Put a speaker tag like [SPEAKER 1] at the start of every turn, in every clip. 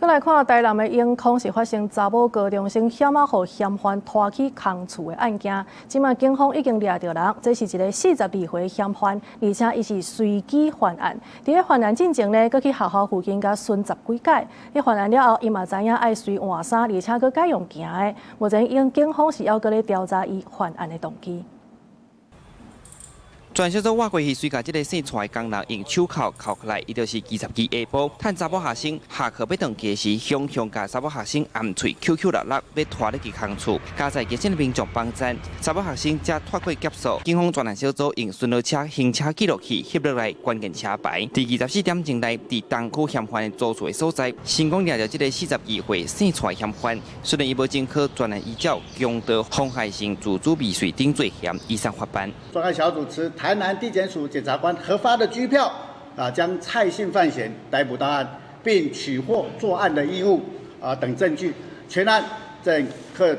[SPEAKER 1] 閣來看台南的永康是發生查某高中生險仔予嫌犯拖去空厝的案件，這馬警方已經掠著人，這是一个42歲嫌犯，而且伊是隨機犯案。佇咧犯案進前呢，閣去學校附近共巡十幾擺。伊犯案了後，伊嘛知影愛隨換衫，而且閣改用行的。目前因警方是猶閣咧調查伊犯案的動機。
[SPEAKER 2] 專案小組倚過去，隨共這个姓蔡的工人用手銬銬起來，伊就是22下晡，趁查某學生下課欲轉去時，雄雄共查某學生掩喙抾抾搦搦，欲拖入去空厝。佳哉熱心的民眾幫贊，查某學生才脫過劫數。警方專案小組用巡邏車行車記錄器翕落來關鍵車牌，佇24點鐘內，佇東區嫌犯的租厝的所在，成功掠著這个42歲姓蔡嫌犯。雖然伊無前科，專案依照強盜、妨害性自主未遂等罪嫌，移送法辦。
[SPEAKER 3] 專案小組持台南地檢署檢察官核發的拘票，將蔡姓范閒逮捕到案，並取獲作案的衣物等證據，全案正可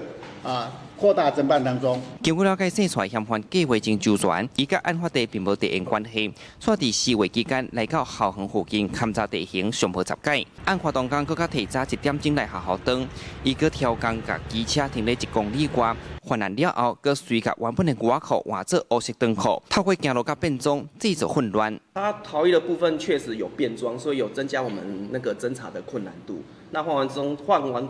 [SPEAKER 3] 擴大偵辦當中。
[SPEAKER 2] 根據了解，姓蔡嫌犯計劃真周全，伊佮案發地並無地緣關係，煞佇示威期間來到校園附近勘察地形，上無十擺。案發當天，閣較提早1點鐘來學校轉，伊閣挑工共機車停佇1公里外。犯案了後，閣隨共原本的牛仔褲換做烏色長褲，透過行路佮變裝，製造混亂。
[SPEAKER 4] 他逃逸的部分確實有變裝，所以有增加我們那個偵查的困難度。那換完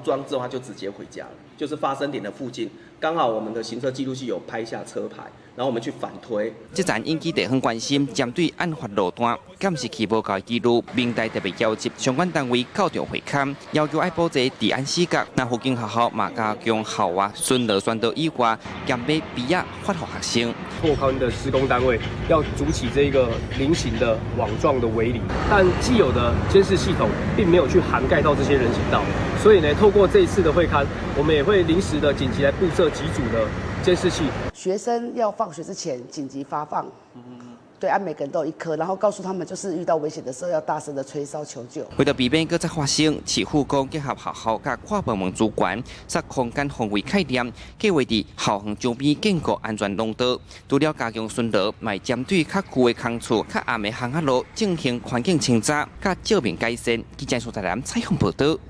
[SPEAKER 4] 裝之後，他就直接回家了，就是發生點的附近，剛好我們的行車記錄器有拍下車牌，然後我們去反推。
[SPEAKER 2] 這陣引起地方關心，針對案發路段監視器無夠的記錄，民代特別邀集相關單位到場會勘，要求愛補齊治安死角。那附近學校嘛加強校外巡邏宣導以外，兼買埤仔發予學生。
[SPEAKER 5] 拓寬的施工單位要築起這個菱形的網狀的圍籬，但既有的監視系統並沒有去涵蓋到這些人行道，所以呢，透過這一次的會勘，我們也會臨時的緊急來布設幾組的監視器。
[SPEAKER 6] 學生要放學之前緊急發放，對，啊，每個人都有一顆，然後告訴他們，就是遇到危險的時候要大聲的吹哨求救。
[SPEAKER 2] 為著避免閣再發生，市府講結合學校佮跨部門資源，設空間防衛概念，計劃佇校園周邊建構安全廊道。除了加強巡邏，嘛會針對較舊的空厝、較暗的巷仔路進行環境清查、佮照明改善。記者蘇台南採訪報導。